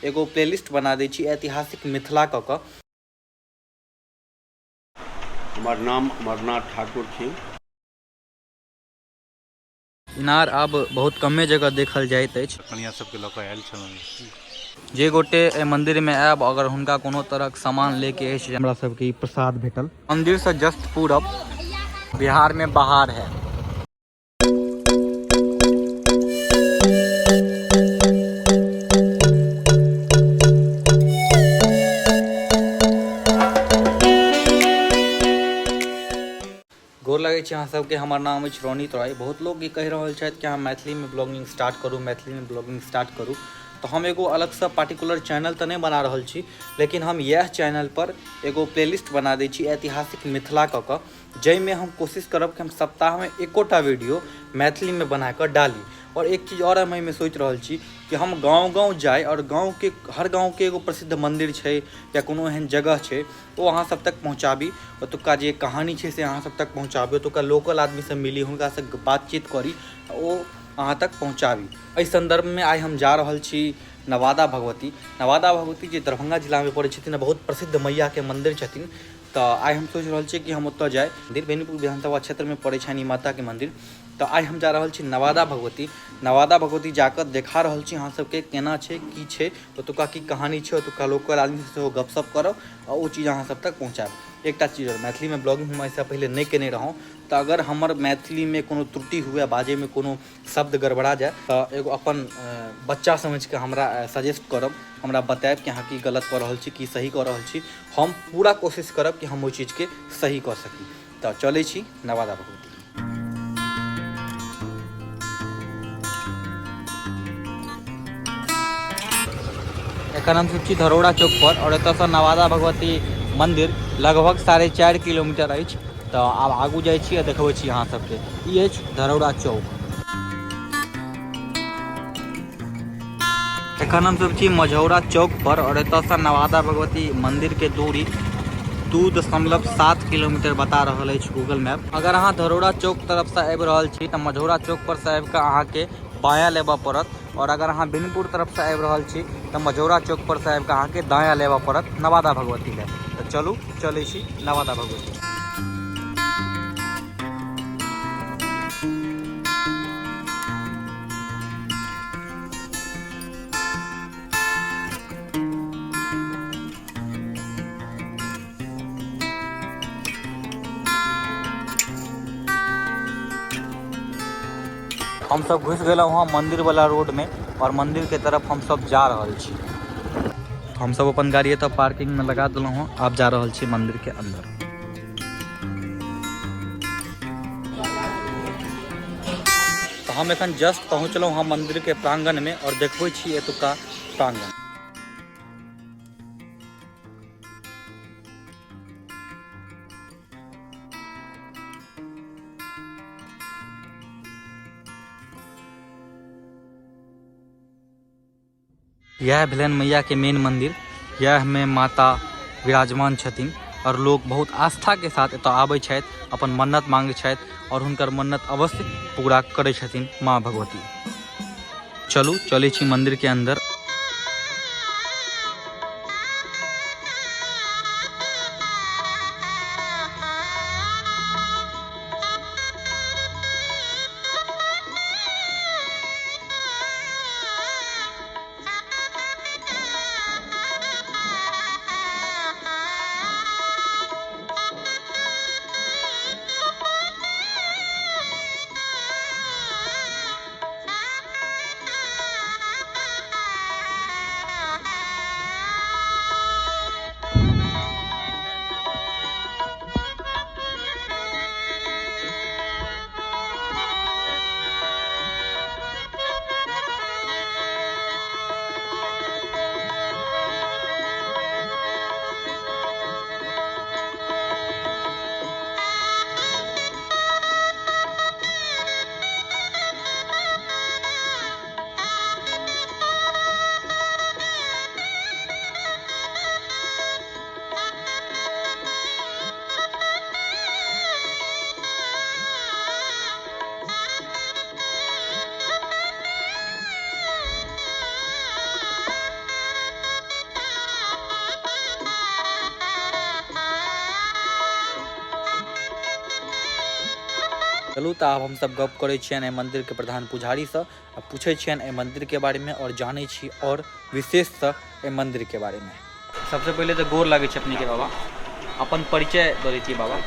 एगो प्लेलिस्ट बना दै छी ऐतिहासिक मिथिला कऽ कऽ। हमर नाम अमरनाथ ठाकुर छी। इनार आब बहुत कमे जगह देखल जाइत अछि। कनिया सबके लऽ कऽ आयल छलहुँ। जे गोटे एहि मंदिर में आयब अगर हुनका कोनो तरहक सामान लेके अछि, हमरा सबके ई प्रसाद भेटल। मंदिर से जस्ट पूरब बिहार में बहार है। गोर लगै छी अहाँ सबके, हमर नाम अछि रोनित रॉय। बहुत लोग ई कहि रहल छथि कि अहाँ मैथिलीमे ब्लॉगिंग स्टार्ट करू, मैथिलीमे ब्लॉगिंग स्टार्ट करू। तऽ हम एगो अलगसँ पार्टिकुलर चैनल तऽ नहि बना रहल छी, लेकिन हम इएह चैनलपर एगो प्लेलिस्ट बना दै छी ऐतिहासिक मिथिला कऽ कऽ, जाहिमे हम कोशिश करब कि हम सप्ताहमे एकोटा वीडियो मैथिलीमे बनाकऽ डाली। आओर एक चीज आओर हम एहिमे सोचि रहल छी कि हम गाँव गाँव जाइ आओर गाँवके हर गाँवके एगो प्रसिद्ध मन्दिर छै या कोनो एहन जगह छै ओ अहाँ सब तक पहुँचाबी, ओतुका जे कहानी छै से अहाँ सब तक पहुँचाबी, ओतुका लोकल आदमीसँ मिली, हुनकासँ बातचीत करी, ओ अहाँ तक पहुँचाबी। एहि सन्दर्भमे आइ हम जा रहल छी नवादा भगवती। नवादा भगवती जे दरभंगा जिलामे पड़ै छथिन, बहुत प्रसिद्ध मैयाके मन्दिर छथिन। तऽ आइ हम सोचि रहल छी कि हम ओतऽ जाइ। मन्दिर बेनीपुर विधानसभा क्षेत्रमे पड़ै छनि ई माताके मन्दिर। तऽ आइ हम जा रहल छी नवादा भगवती। नवादा भगवती जाकऽ देखा रहल छी अहाँ सबके केना छै, की छै, ओतुका की कहानी छै, ओतुका लोकल आदमीसँ सेहो गपशप करब आ ओ चीज अहाँ सब तक पहुँचायब। एकटा चीज आओर, मैथिलीमे ब्लॉगिंग हम एहिसँ पहिले नहि केने रहौँ, तऽ अगर हमर मैथिलीमे कोनो त्रुटि हुए, बाजैमे कोनो शब्द गड़बड़ा जाय, तऽ एगो अपन बच्चा समझिकऽ हमरा सजेस्ट करब, हमरा बतायब कि अहाँ की गलत कऽ रहल छी, की सही कऽ रहल छी। हम पूरा कोशिश करब कि हम ओहि चीजके सही कऽ सकी। तऽ चलै छी नवादा भगवती। एखन हम सब छी धरौड़ा चौक पर और एतऽसँ नवादा भगवती मंदिर लगभग 4.5 किलोमीटर अछि। तऽ आब आगू जाइ छी आ देखबै छी अहाँ सबके। ई अछि धरौड़ा चौक। एखन हम सब छी मझौरा चौक पर और एतऽसँ नवादा भगवती मंदिर के दूरी 2.7 किलोमीटर बता रहल अछि गूगल मैप। अगर अहाँ धरौड़ा चौक तरफसँ आबि रहल छी तऽ मझौरा चौक पर से आबि कऽ अहाँके बायाँ लेबऽ पड़त, और अगर अहाँ बेनीपुर तरफसँ आबि रहल छी तऽ मझौरा चौक पर से आबि कऽ अहाँके दायाँ लेबऽ पड़त नवादा भगवती लए। तऽ चलू चलै छी नवादा भगवती। हम सब घुसि गेलहुँ हँ मंदिर वाला रोड में और मंदिर के तरफ हम सब जा रहल छी। हम सब अपन गाड़ी एतऽ पार्किंग में लगा देलहुँ हँ, आब जा रहल छी मंदिर के अंदर। तऽ हम एखन जस्ट पहुँचलहुँ हँ मंदिर के प्रांगण में और देखबै छी एतुका प्रांगण। यह भेलनि मैया के मेन मंदिर। यह में माता विराजमान छथिन और लोग बहुत आस्था के साथ एतऽ आबै छथि, अपन मन्नत मांगै छथि और हुनकर मन्नत अवश्य पूरा करै छथिन माँ भगवती। चलू चलै छी मंदिर के अंदर। चलू तऽ आब हमसभ गप करै छियनि एहि मन्दिरके प्रधान पुजारीसँ आ पूछै छियनि एहि मन्दिरके बारेमे आओर जानै छी आओर विशेषसँ एहि मन्दिरके बारेमे। सबसे पहिले तऽ गोर लागै छै अपनेके बाबा, अपन परिचय दऽ दैतियै बाबा।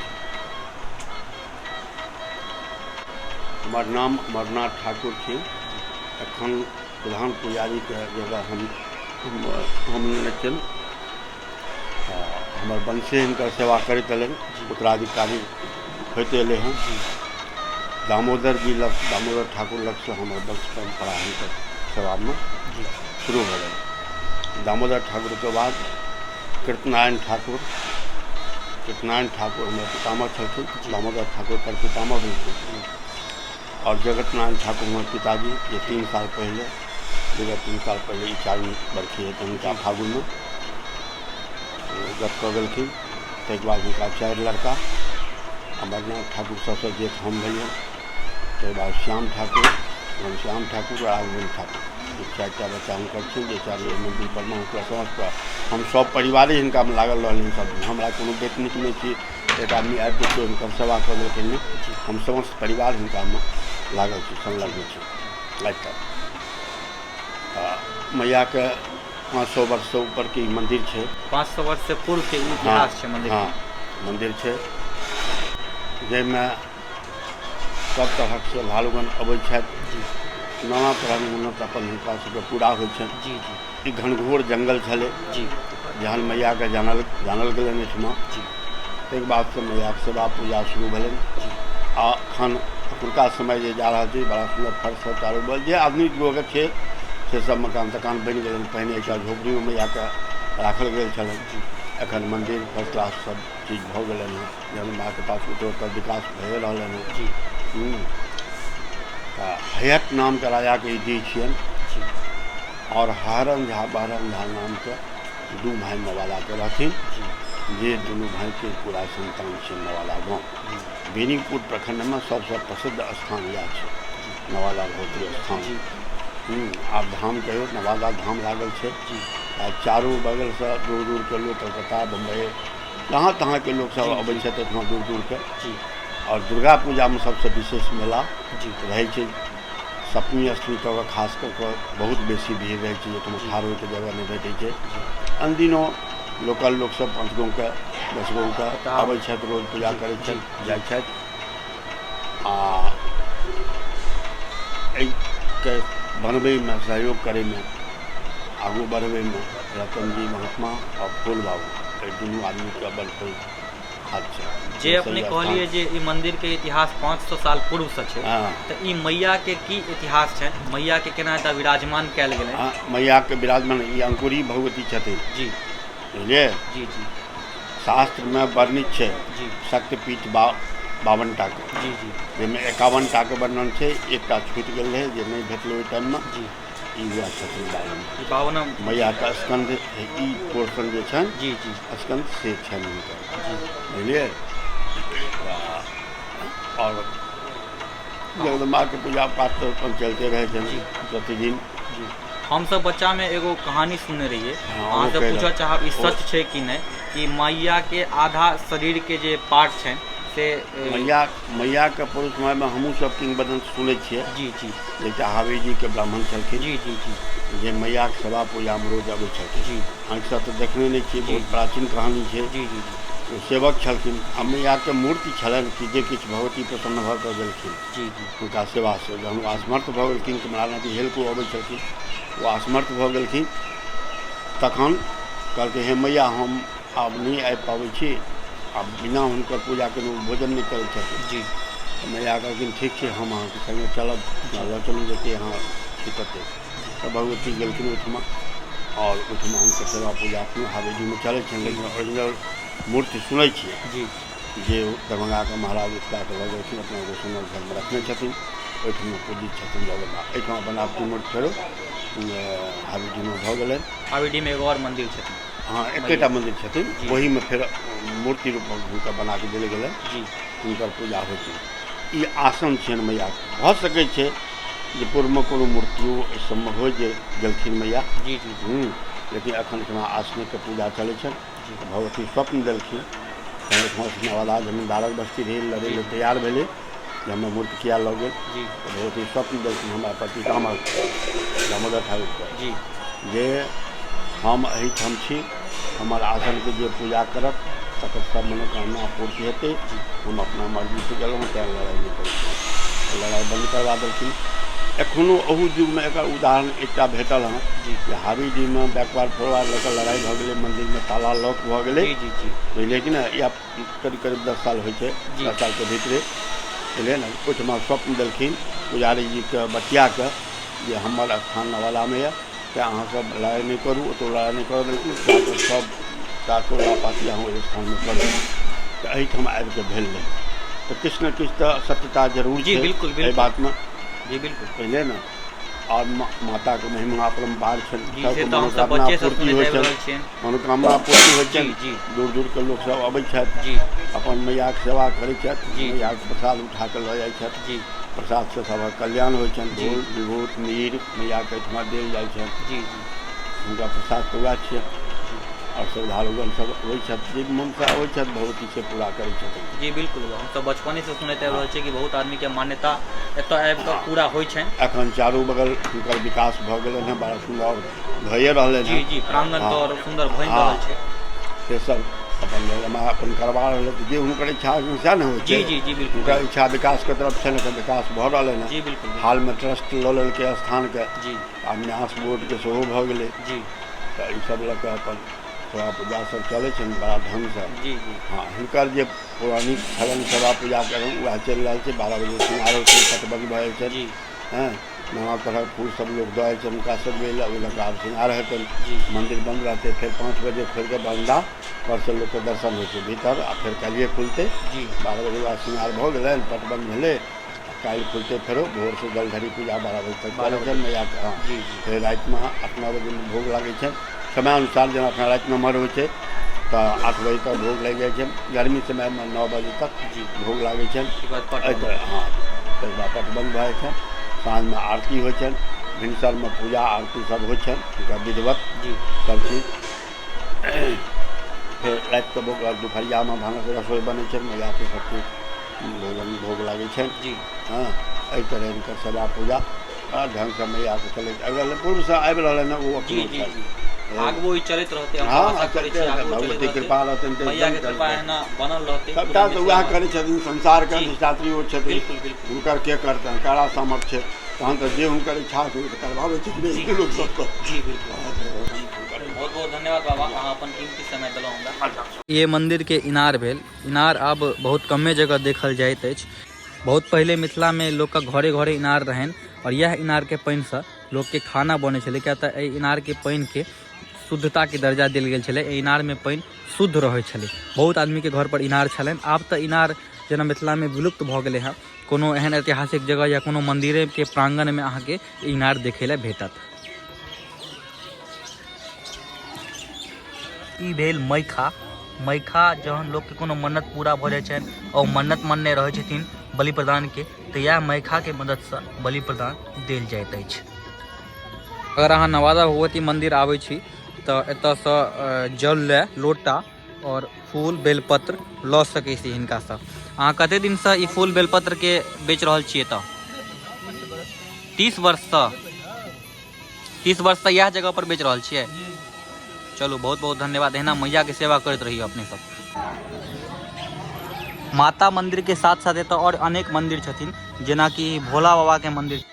हमर नाम अमरनाथ ठाकुर छी। एखन प्रधान पुजारीके जगह हम हम लेने छियनि। हमर वंशे हिनकर सेवा करैत एलनि, उत्तराधिकारी होइत एलै हँ। दामोदर जी लग, दामोदर ठाकुर लगसँ हमर वंश परम्परा हिनकर सेवामे शुरू भेलै। दामोदर ठाकुरके बाद कृतनारायण ठाकुर, कृतनारायण ठाकुर हमर पितामह छलखिन, दामोदर ठाकुर पर पितामह भेलखिन। आओर जगत नारायण ठाकुर हमर पिताजी, जे 3 साल पहिले, विगत 3 साल पहिले, ई 4 बरखी हेतनि हुनका फागुनमे, गत कऽ गेलखिन। ताहिके बाद हुनका 4 लड़का, अमरनाथ ठाकुर सबसँ जेठ हम भेलियनि, ताहिके बाद श्याम ठाकुर, घनश्याम ठाकुर, राघवेन्द्र ठाकुर, ई 4टा बच्चा हुनकर छनि जे 4 मन्दिर परमे हुनकर समस्त हम सब परिवारे हिनकामे लागल रहलियनि सब दिन। हमरा कोनो बेटनिक नहि छी, एक आदमी आबि कऽ हुनकर सेवा कऽ देलखिन, नहि, हम समस्त परिवार हिनकामे लागल छी, संलग्न छी आइ तक। मैयाके 500 वर्षसँ ऊपरके ई मन्दिर छै। 500 वर्षसँ पूर्वके ई इतिहास छै मन्दिर। हँ, मन्दिर छै जाहिमे सब तरहक श्रद्धालुगण अबै छथि, नाना तरहक मन्नत अपन हुनका सबके पूरा होइ छनि। जी जी। ई घनघोर जंगल छलै जहन मैयाके जानल जानल गेलनि एहिठमा, ताहिके बादसँ मैयाके सेवा पूजा शुरू भेलनि। आ एखन एखुनका समय जे जा रहल छै, बड़ा सुन्दर फर्श सब चारू बगल जे आधुनिक युगक छै से सब मकान तकान बनि गेलनि। पहिने एकटा झोपड़ीमे मैयाके राखल गेल छलनि, एखन मन्दिर फर्स्ट क्लास सब चीज भऽ गेलनि हँ। जहन माँके पास उत्तरोत्तर विकास भए रहलनि हँ। तऽ हयत नामके राजाके ई डीह छियनि आओर हरन झा बहरन झा नामके 2 भाइ नवादाके रहथिन, जे दुनू भाइके पूरा संतान छै। नवादा गाँव बेनीपुर प्रखंडमे सबसँ प्रसिद्ध स्थान इएह छै, नवादा भगवती स्थान। आब धाम कहियौ नवादा धाम लागल छै। आ चारू बगलसँ दूर दूरके लोक, कलकत्ता बम्बई जहाँ तहाँके लोकसभ अबै छथि एहिठमा दूर दूरके। आओर दुर्गा पूजामे सबसँ विशेष मेला रहै छै। सप्तमी अष्टमी कऽ कऽ खास कऽ कऽ बहुत बेसी भीड़ रहै छै, जाहिठाम ठाढ़ होइके जगह नहि भेटै छै। अनदिनो लोकल लोकसभ 5 गाँवके 10 गाँवके अबै छथि, रोज पूजा करै छथि, जाइ छथि। आ एहिके बनबैमे सहयोग करैमे, आगू बढ़बैमे रतनजी महात्मा आओर फूल बाबू, एहि दुनू आदमीके बड़ पैघ हाथ छै। जे अपने कहलियै जे ई मन्दिरके इतिहास 500 साल पूर्वसँ छै, तऽ ई मैयाके की इतिहास छै, मैयाके केना एतऽ विराजमान कयल गेलै? हँ, मैयाके विराजमान ई अंकुरी भगवती छथिन जी। बुझलियै जी जी। शास्त्रमे वर्णित छै शक्तिपीठ 52 टाके जी जी, जाहिमे 51 टाके वर्णन छै, एकटा छूटि गेल रहै जे नहि भेटलै ओहि टाइममे। ई वएह छथिन 52 52 मैयाके स्कंध ई पोर्शन जे छनि जी जी स्कंध से छनि हुनकर, बुझलियै। आओर जगदम्बाके पूजा पाठ तऽ अपन चलिते रहै छनि प्रतिदिन। जी। हमसब बच्चामे एगो कहानी सुनने रहियै, अहाँसँ पूछऽ चाहब ई सच छै कि नहि, कि मैयाके आधा शरीरके जे पार्ट छनि से मैया मैयाके पुरुष समयमे हमहूँ सब किंवदंती सुनै छियै जी जी। एकटा हावेजीके ब्राह्मण छलखिन जी जी जी, जे मैयाके सेवा पूजामे रोज अबै छलखिन जी। आँखिसँ तऽ देखने नहि छियै, बहुत प्राचीन कहानी छै जी जी जी। ओ सेवक छलखिन आ मैयाके मूर्ति छलनि कि जे किछु भगवती प्रसन्न भऽ कऽ गेलखिन जी जी हुनका सेवासँ। जहन ओ असमर्थ भऽ गेलखिन, कमला नदी हेल कऽ अबै छलखिन, ओ असमर्थ भऽ गेलखिन, तखन कहलकै हे मैया हम आब नहि आबि पाबै छी, आब बिना हुनकर पूजा केने ओ भोजन नहि करै छथिन जी। मैया कहलखिन ठीक छै, हम अहाँके सङ्गे चलब, लऽ चलू जते अहाँ छी तते। तऽ भगवती गेलखिन ओहिठमा आओर ओहिठमा हुनकर सेवा पूजा एखनो हावेलीमे चलै छनि, लेकिन ओरिजिनल मूर्ति सुनै छियै जी जे दरभंगाके महाराज उठा कऽ लऽ गेलखिन, अपना एगो सुन्दर घरमे रखने छथिन, ओहिठमा पूजित छथिन जगदम्बा। एहिठमा बनावटी मूर्ति फेरो हावेलीमे भऽ गेलनि। हावेलीमे एगो आओर मन्दिर छथिन? हँ, एकेटा मन्दिर छथिन, ओहीमे फेर मूर्ति रूपमे हुनका बना कऽ देल गेलनि जी। हुनकर पूजा होइ छनि। ई आसन छियनि मैयाके। भऽ सकै छै जे पूर्वमे कोनो मूर्तियो एहि सबमे होइ जे गेलखिन मैया जी जी। लेकिन एखन एहिठमा आसनेके पूजा चलै छनि। भगवती स्वप्न देलखिन, तहन एहिठमा नवादा जमींदारक बस्ती रहै, लड़ै लए तैयार भेलै। जे हमर मूर्ति किया लऽ गेल। जी। तऽ भगवती स्वप्न देलखिन हमरा पति हमर दामोदर ठाकुरके जी। जे हम एहिठाम छी, हमर आसनके जे पूजा करत तकर सब मनोकामना पूर्ति हेतै। हम अपना मर्जीसँ गेलहुँ, तेँ लड़ाइ नहि करै छी। लड़ाइ बन्द करबा देलखिन। एखनो अहू युगमे एकर उदाहरण एकटा भेटल हँ जी। जे हाबीडीहमे बैकवर्ड फोरवर्ड लऽ कऽ लड़ाइ भऽ गेलै, मन्दिरमे ताला लॉक भऽ गेलै। जी जी जी। बुझलियै कि नहि? या करीब करीब 10 साल होइ छै, जी। 10 सालके भीतरे, बुझलियै ने? ओहिठमा स्वप्न देलखिन पुजारी जीके बचियाके जे हमर स्थान नवादामे यऽ, तेँ अहाँसभ लड़ाइ नहि करू। ओतहु लड़ाइ नहि करऽ देलखिन, जाकऽ सभ टोला पाती अहाँ ओहि स्थानमे करू। तऽ एहिठाम आबिकऽ भेल रहै। तऽ किछु ने किछु तऽ सत्यता जरूर जी, छै बिल्कुल, एहि बिल्कुल। बातमे। जी बिल्कुल। बुझलियै ने? आओर माताके महिमा अपरम्पार छनि। जी, सबके से तऽ हमसभ मनोकामना बच्चेसँ पूर्ति सुनैत होइ आबि छनि। रहल छियनि। मनोकामना पूर्ति होइ जी छनि। जी। दूर दूरके लोकसभ अबै छथि, जी। अपन मैयाके सेवा करै छथि, जी। मैयाके प्रसाद उठा कऽ लऽ जाइ छथि। जी। प्रसादसँ सभक कल्याण होइ छनि। जी। धूल विभूत नीर मैयाके एहिठमा देल जाइ छनि। जी जी। हुनका प्रसाद तऽ वएह छियनि। जी। आओर श्रद्धालुगण सब अबै छथि, जे मनसँ अबै छथि भगवती से पूरा करै छथिन। जी बिल्कुल। हमसभ बचपनेसँ सुनैत आबि रहल छियै कि बहुत आदमीके मान्यता एतऽ आबि कऽ पूरा होइ छनि। एखन चारू बगल हुनकर विकास भऽ गेलनि हँ, बड़ा सुन्दर भइए रहलनि जी हँ। जी। प्रांगण तऽ हँ आओर सुन्दर बनि रहल हँ छै। से सब अपन अपन करबा रहल, जे हुनकर इच्छा होइ छनि सएह ने होइ जी छै। जी जी बिल्कुल। हुनकर बिल्कुल। इच्छा विकासके तरफ छनि, एखन विकास भऽ रहलनि हँ। जी बिल्कुल बिल्कुल। हालमे ट्रस्ट लऽ लेलकै स्थानके, जी। आब न्यास बोर्डके सेहो भऽ गेलै। जी। तऽ ईसब लऽ कऽ अपन सेवा पूजा सब चलै छनि बड़ा ढङ्गसँ। जी जी। हँ, हिनकर जे पौराणिक छलनि सेवा पूजा करन, उएह चलि रहल छै। 12 बजे श्रृंगार होइ छै, पटबन्द भऽ जाइ छनि। जी। हँ, नाना तरहक फूल सब लोक दऽ जाइ छनि हुनका सजबै लए, ओहि लऽ कऽ आब श्रृंगार हेतनि। जी। मन्दिर बन्द रहतै, फेर 5 बजे खोलि कऽ बरंडा परसँ लोकके दर्शन होइ छै भीतर, आ फेर काल्हिए खुलतै। जी। 12 बजे बाद श्रृंगार भऽ गेलनि, पटबन्द भेलै, काल्हि खुलतै फेरो भोरसँ जलढरी पूजा 12 बजे तक 12 चलै बजे छनि मैयाके। हँ। जी जी। फेर रातिमे 8-9 बजेमे भोग लागै छनि समय अनुसार। जेना एखन राति नम्हर होइ छै तऽ 8 बजे तक भोग लागि जाइ छनि, गर्मी समयमे 9 बजे तक जी। भोग लागै छनि। ई बात पट एहि बन्द। तरह। हँ, ताहिके बाद पटबन्द भऽ जाइ छनि। साँझमे आरती होइ छनि, भिनसरमे पूजा आरती सब होइ छनि हुनका विधिवत जी। सब चीज। फेर रातिके भोग, दुपहरियामे भानस रसोइ बनै छनि, मैयाके सब चीज भोजन भोग लागै छनि। जी। हँ, एहि तरह हिनकर सेवा पूजा बड़ा ढङ्गसँ मैयाके चलैत आबि रहलै, पूर्वसँ आबि रहलै ने, ओ जी एखनो जी छनि। जी। आगुओ ई चलैत रहतै, हम हँ, आशा करै चलते छी रहतै, आगुओ चलैत भगवती रहतै। कृपा रहतनि तऽ मैयाके एकदम कृपा चलतै। एहिना बनल रहतै सबटा पूरा तऽ उएह मिथिलामे। करै छथिन, संसारके जी। अधिष्ठात्री ओ छथिन। बिल्कुल बिल्कुल। हुनकर के करतनि? करा सामर्थ्य छै तहन तऽ जे हुनकर इच्छा छै तऽ करबाबै छथिन जी लोक जी। सबके। जी बिल्कुल। बहुत बहुत धन्यवाद बाबा, अहाँ अपन कीमती समय देलहुँ हमरा। ये मंदिर के इनार भेल। इनार आब बहुत कमे जगह देखल जाइत अछि। बहुत पहिले मिथिलामे लोकके घरे घरे इनार रहनि और यह इनारके पानिसँ लोकके खाना बनै छलै, किया तऽ एहि इनारके पानिके शुद्धताके दर्जा देल गेल छलै। एहि इनारमे पानि शुद्ध रहै छलै। बहुत आदमीके घर पर इनार छलनि। आब तऽ इनार जेना मिथिलामे विलुप्त भऽ गेलै हँ। कोनो एहन ऐतिहासिक जगह या कोनो मन्दिरेके प्राङ्गणमे अहाँके इनार देखै लए भेटत। ई भेल मैखा। मैखा जहन लोकके कोनो मन्नत पूरा भऽ जाइ छनि आओर मन्नत मनने रहै छथिन बलि प्रदानके, तऽ इएह मैखाके मददसँ बलि प्रदान देल जाइत अछि। अगर अहाँ नवादा भगवती मन्दिर आबै छी तऽ एतऽसँ जल लए लोटा आओर फूल बेलपत्र लऽ सकै छी हिनकासँ। अहाँ कते दिनसँ ई फूल बेलपत्रके बेच रहल छियै एतऽ? 30 वर्षसँ। 30 वर्षसँ इएह जगह पर बेच रहल छियै? चलू, बहुत बहुत धन्यवाद। एहिना मैयाके सेवा करैत रहियौ अपने सब। माता मंदिर के साथ साथ एतऽ और अनेक मंदिर छथिन, जेनाकि भोला बाबा के मंदिर।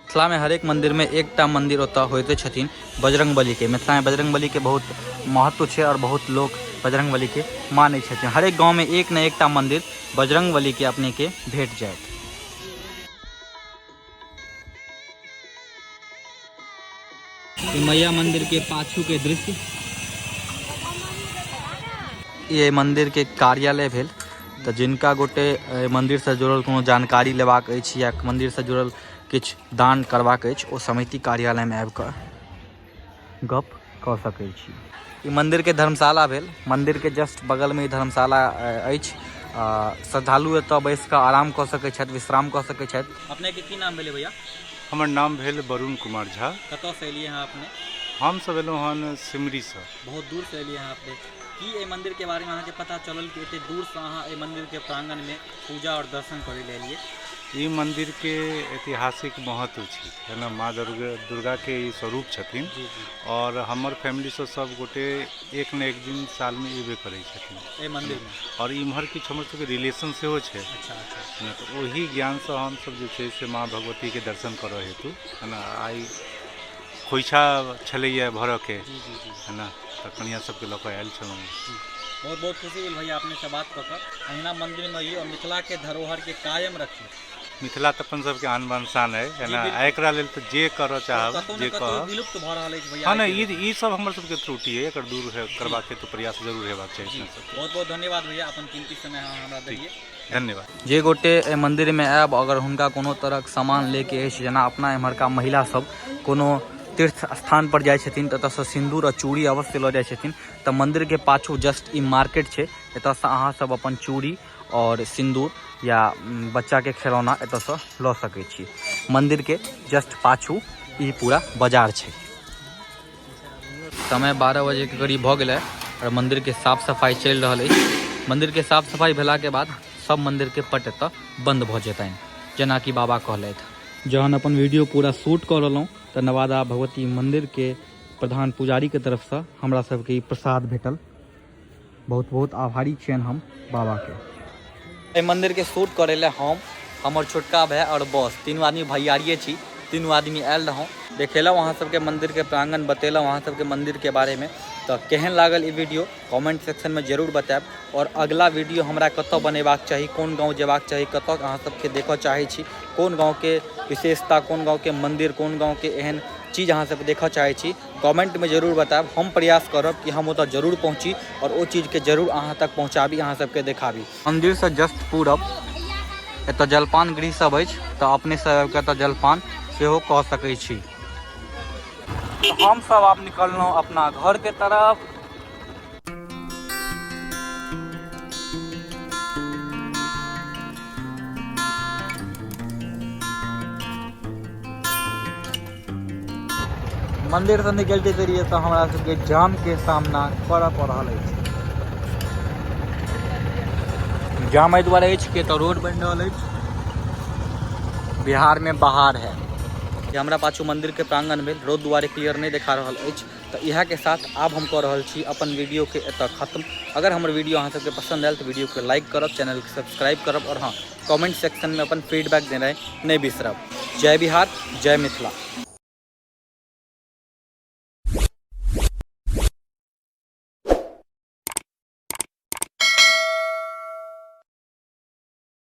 मिथिलामे हरेक मन्दिरमे एकटा मन्दिर ओतऽ होइते छथिन बजरंगबलीके। मिथिलामे बजरंगबलीके बहुत महत्व छै आओर बहुत लोक बजरंगबलीके मानै छथिन। हरेक गाँवमे एक ने एकटा मन्दिर बजरंगबलीके अपनेके भेट जायत। ई मैया मंदिर के पाछू के दृश्य। ये मंदिर के कार्यालय भेल। तऽ जिनका गोटे एहि मन्दिरसँ जुड़ल कोनो जानकारी लेबाक अछि या मन्दिरसँ जुड़ल किछु दान करबाक अछि, ओ समिति कार्यालयमे आबि कऽ गप कऽ सकै छी। ई मन्दिरके धर्मशाला भेल। मन्दिरके जस्ट बगलमे ई धर्मशाला अछि। श्रद्धालु एतऽ बैस कऽ आराम कऽ सकै छथि, विश्राम कऽ सकै छथि। अपनेके की नाम भेलै भैया? हमर नाम भेल वरुण कुमार झा। कतऽसँ एलियै हँ अपने? हमसभ एलहुँ हन सिमरीसँ। बहुत दूरसँ एलियै अहाँ अपने। की एहि मन्दिरके बारेमे अहाँके पता चलल कि एते दूरसँ अहाँ एहि मन्दिरके प्राङ्गणमे पूजा आओर दर्शन करै लए एलियै? ई मन्दिरके ऐतिहासिक महत्व छै, है ना। माँ दुर्गाके ई स्वरूप छथिन। जी जी। आओर हमर फैमिलीसँ सब गोटे एक ने एक दिन सालमे एबे करै छथिन एहि मन्दिरमे। आओर इम्हर किछु हमर सबके रिलेशन सेहो छै। अच्छा अच्छा। ने तऽ ओही ज्ञानसँ हमसब जे छै से माँ भगवतीके दर्शन करऽ हेतु, है ना, आइ खोइछा छलैए भरऽके, जी जी जी, है ना, तऽ कनिया सबके लऽ कऽ आयल छलहुँ। बहुत बहुत खुशी भेल भैया अपनेसँ बात कऽ कऽ। अहिना मन्दिरमे अइयौ आओर मिथिलाके धरोहरके कायम रखियौ। मिथिला तऽ अपन सबके आन बान शान अइ, है ना। जी, बिल्कुल। एकरा लेल तऽ जे करऽ चाहब, कतौ जे ने कतौ कहब। विलुप्त भऽ रहल अछि भैया। हँ, नहि, आइके ई सब हमर सबके त्रुटि अइ, एकर दूर करबाक हेतु प्रयास जरूर हेबाक चाही जी अपना सबके। बहुत बहुत धन्यवाद भैया, अपन कीमती समय अहाँ हमरा देलियै। धन्यवाद। जे गोटे एहि मन्दिरमे आयब, अगर हुनका कोनो तरहक सामान लैके अछि, जेना अपना एम्हरका महिला सब कोनो तीर्थ स्थान पर जाइ छथिन तऽ एतऽसँ सिन्दूर आ चूड़ी अवश्य लऽ जाइ छथिन, तऽ मन्दिरके पाछू जस्ट ई मार्केट छै, एतऽसँ अहाँ सब अपन चूड़ी आओर सिन्दूर या बच्चाके खेलौना एतऽसँ लऽ सकै छी। मन्दिरके जस्ट पाछू ई पूरा बाजार छै। समय 12 बजेके करीब भऽ गेलै आओर मन्दिरके साफ सफाइ चलि रहल अछि। मन्दिरके साफ सफाइ भेलाके बाद सब मन्दिरके पट एतऽ बन्द भऽ जेतनि, जेनाकि बाबा कहलथि। जहन अपन वीडियो पूरा शूट कऽ लेलहुँ तऽ नवादा भगवती मन्दिरके प्रधान पुजारीके तरफसँ हमरा सबके ई प्रसाद भेटल। बहुत बहुत आभारी छियनि हम बाबाके। एहि मन्दिरके शूट करै लए हम, हमर छोटका भाय आओर बॉस, तीनू आदमी भैयारिए छी, तीनू आदमी आयल रहौं। देखेलहुँ अहाँ सबके मन्दिरके प्राङ्गण, बतेलहुँ अहाँ सबके मन्दिरके बारेमे। तऽ केहन लागल ई वीडियो कमेंट सेक्शनमे जरूर बतायब। आओर अगला वीडियो हमरा कतऽ बनेबाक चाही, कोन गाँव जेबाक चाही, कतऽ अहाँ सबके देखऽ चाहै छी, कोन गाँवके विशेषता, कोन गाँवके मन्दिर, कोन गाँवके एहन चीज अहाँ सब देखऽ चाहै छी, कमेंटमे जरूर बतायब। हम प्रयास करब कि हम ओतऽ जरूर पहुँची आओर ओ चीजके जरूर अहाँ तक पहुँचाबी, अहाँ सबके देखाबी। मन्दिरसँ जस्ट पूरब एतऽ जलपान गृह सब अछि, तऽ अपने सब आबिकऽ एतऽ जलपान सेहो कऽ सकै छी। हम सब आब निकललहुँ अपना घरके तरफ। मंदिर से निकलते रहिए तो हमरा सबके जाम के सामना करऽ पड़ रहल अछि। जाम एहि दुआरे अछि कि एतऽ रोड बनि रहल अछि। बिहार में बाहर है। जे हमरा पाछू मंदिर के प्रांगण भेल, रोड दुआरे क्लियर नहीं देखा रहल अछि। तऽ इएह के साथ आब हम कऽ रहल छी अपन वीडियो के एतऽ खत्म। अगर हमर वीडियो अहाँ सबके पसंद आयल तऽ वीडियो के लाइक करब, चैनल के सब्सक्राइब करब और हाँ, कमेंट सेक्शन में अपन फीडबैक देनाइ नहि बिसरब। जय बिहार, जय मिथिला।